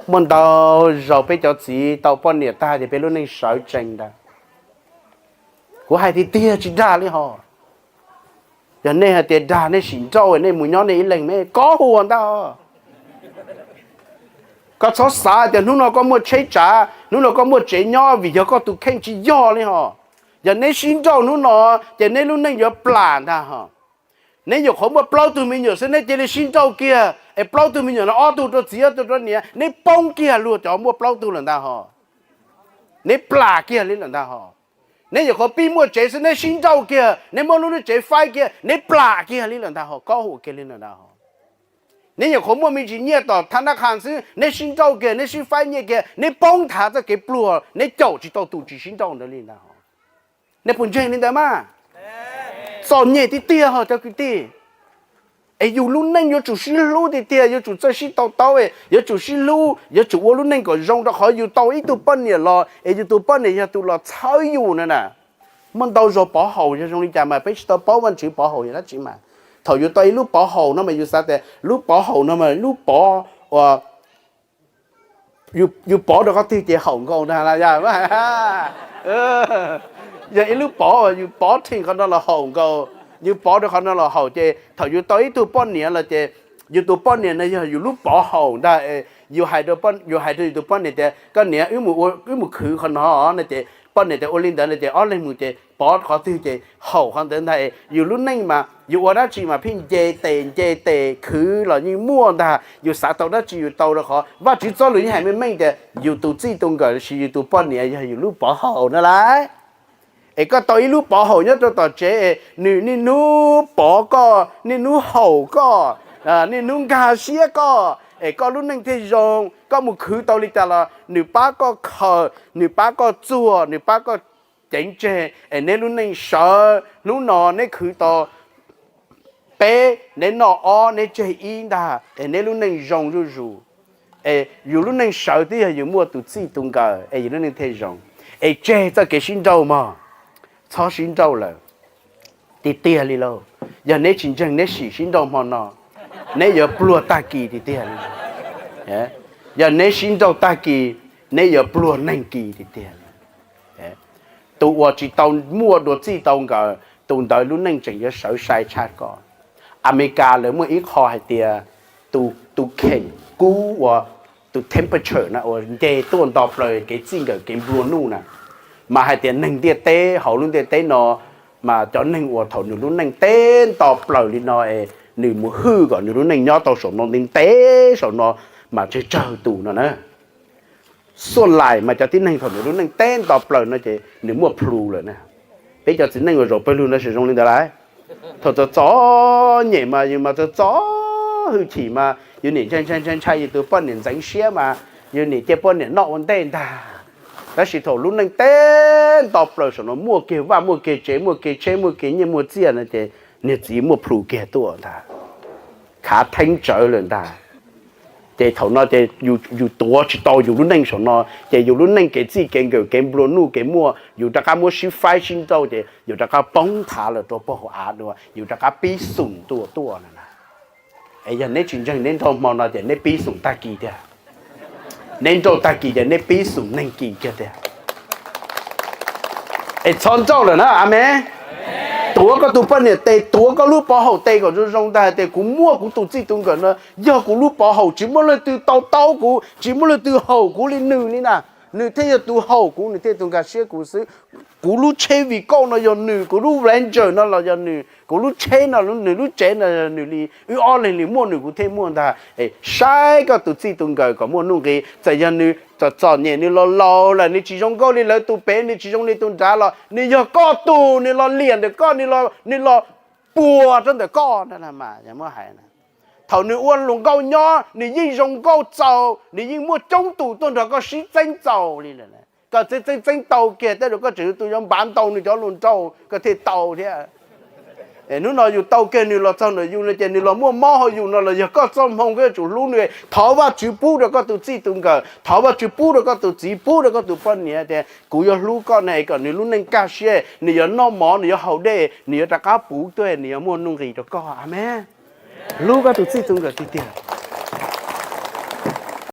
Muaj ntau zaus peb cov txiv tau poj niam tag ces peb lub neej sawv tsees ntag. Kuv hais tiag tiag tsis dag li hos. Yog nej hais tias dag nej sim nrauj nej mus nyob nej ib leeg me kob huas ntag hos. Koj txhob xav tias hnub no koj muaj tsheb tsav, hnub no koj muaj tsev nyob vim yog koj tus kheej, tsis yog li hos. Yog neb sib nrauj hnub no ces neb lub neej yuav plam ntag hos. Neb nyuam qhuav muaj plaub tug me nyuam xwb neb cia li sib nrauj kiag es plaub tug me nyuam no ob tug rau txiv ob tug rau niam, neb poob kiag luag cov muaj plaub tug lawm ntag hos. Neb plam kiag li lawm ntag hos. Neb nyuam qhuav pib muaj tsev xwb neb sib nrauj kiag, neb muab lub lub tsev faib kiag, neb plam kiag li lawm ntag hos, kob huas kiag li lawm ntag hos. Neb nyuam qhuav muaj me ntsis nyiaj tom thab nab qha xwb neb sib nrauj kiag, neb sib faib nyiaj kiag, neb poob thav txoj kev pluag, neb caum tsis tau tus tsis sib nrauj ntawd li ntag hos. Nej puas ntseeg li ntawd mas? Txom nyem tiag tiag hos cov kwv tij. Es yus lub neej yuav tsum sib hlub tiag tiag, yuav tsum txawj sib to taub, yuav tsum sib hlub, yuav tsum ua lub neej kom zoo rau qhov yus tau ib tug poj niam los es yus tus poj niam yog tus los txhawb yus na na. Muaj ntau zaus pov haum yog zoo li cas mas peb tsis tau paub Vajtswv pov haum yog dab tsi mas. Thaum yus tau ib lub pov haum no mas yus xav tias lub pov haum no mas lub pov uas yus pov rau qhov twg ces haum nkaus ntag. Yog ib lub pov uas yus pov rhees qhov no los haum nkaus, yus pov rau qhov no los haum ces thaum yus tau ib tug poj niam los ces yus tus poj niam no yog yus lub pov haum ntag. Yus hais rau, yus hais rau yus tus poj niam tias koj niam, wb mus khwv qhov no no ces poj niam tias ua li ntawd no ces ob leeg mus ces pov qhov twg ces haum qhov ntawd ntag. Yus lub neej mas yus ua dab tsi mas pheej nce tes nce tes, khwv los yeej muaj ntag. Yus xav tau dab tsi yus tau rau qhov Vajtswv txoj lus yeej hais meej meej tias yus tus txij tus nkawm los sis yus tus poj niam yog yus lub pov haum na lais. Es koj tau ib lub pov haum nyob rau tom tsev es nws niaj hnub pov koj, niaj hnub haum koj, niaj hnub nkag siab koj es koj lub neej thiaj zoo. Koj mus khwv tau li cas los nws pab koj khaws, nws pab koj txuag, nws pab koj ceev tseg es neb lub neej sawv. Hnub no neb khwv tau peb, neb noj ob, neb tseg ib ntag es neb lub neej zoo zuj zus. Es yus lub neej sawv twb yog yus muaj tus txij tus nkawm es yus lub neej thiaj zoo. Es tseg txoj kev sib nrauj mog, txhob sib nrauj lawm. Tiag tiag li lauj, yog neb tsis ntseeg neb sim sib nrauj hmo no, neb yuav pluag tag kis tiag tiag li. Yog neb sib nrauj tag kis, neb yuav pluag neeg kis tiag tiag li. Tus uas tsis tau muaj dua txij tau nkawm, tus ntawd lub neej tseem yuav sawv sai tshaj koj. Amelikas lawv muaj ib qho hais tias tus kheem kub uas tus temperature na uas nce tuaj nto plaws kev txij nkawm kev nplua nuj na, mas hais tias neeg ntiaj teb hauv lub ntiaj teb no, mas cov neeg uas thaum nws lub neej teb nto plaws li no es nws mus hwj kom nws lub neej nyob tau saum no ntev ntev saum no mas tsawg tsawg tus no na. Xuaj lais mas cov tib neeg thaum nws lub neej teb nto plaws no ces nws muaj plhu lawm na. Peb cov txiv neej uas zaum pawg lug no tsis zoo li ntawd lauj. Thaum txom txom nyem mas yus mas txom txom hwj chim mas yus niam ntshai ntshai ntshai ntshai yus tus poj niam ntxeev siab mas yus niam cia poj niam noj ua ntej ntag. Tab sis thaum lub neej teb nto plaws saum no muaj kiag vaj muaj kiag tsev muaj kiag tsheb muaj kiag nyiaj muaj txiaj no ces niag txiv muaj plhu kiag tuaj ntag, khav theeb tsawv lawm ntag. Ces thaum no ces yus tuav tsis tau yus lub neej saum no, ces yus lub neej kev txij kev nkawm kev nplua nuj kev muaj yus rov qab muab sib faib sib nrauj ces yus rov qab poob thav lawm rau pog hauv av dua, yus rov qab pib xum tuaj tuaj no na. Es yog neb tsis ntseeg neb nrauj hmo no ces neb pib xum tag kis tiag. Neb nrauj tag kis ces neb pib xum neeg kis kiag tiag. Es txhob nrauj lawm na, amees. Tuav koj tus poj niam tes, tuav koj lub pov haum tes kom zoo zoo ntag hais tias kuv muaj kuv tus txij tus nkawm no, yog kuv lub pov haum, tsis muaj leej twg to taub kuv, tsis muaj leej twg haum kuv li nws li na. Nws thiaj yog tus haum kuv, nws thiaj yog tus nkag siab kuv xwb. Kuv lub tsheb vim kauj no yog nws, kuv lub Ranger no los yog nws, kuv lub tsheb no, nws lub tsev no yog nws li, wb ob leeg li muaj nws kuv thiaj muaj ntag. Saib koj tus txij tus nkawm kom muaj nuj nqis, txawm yog nws txom txom nyem, nws laus laus lawm, nws tsis zoo nkauj li lawv tus pem, nws tsis zoo li tus nrad los nws yog koj tug, nws los liam ntawm koj, nws los puas rau ntawm koj. Thaum nws ua hluas nkauj nyob nws yeej zoo nkauj txaus, nws yeej muaj coob tus tuaj nrog koj sib txeeb txaus li lawm. Koj txeeb txeeb txeeb tau kiag tej zaum koj tseem tu yuav npav ntau nws cov hluas nraug koj thiaj tau thiab. Hnub no yus tau kiag nws los txog ntawm yus no ces nws los muaj mob hauv yus no los yog koj txoj hmoo, koj yuav tsum hlub nws. Thov Vajtswv pub rau koj tus txij tus nkawm, thov Vajtswv pub rau koj tus txiv, pub rau koj tus poj niam tias kuv yuav hlub koj na es kom nws lub neej kaj siab, nws yuav noj mov, nws yuav haus dej, nws yuav rov qab puv tuaj, nws yuav muaj nuj nqis rau koj. Amees. Hlub koj tus txij tus nkawm tiag tiag.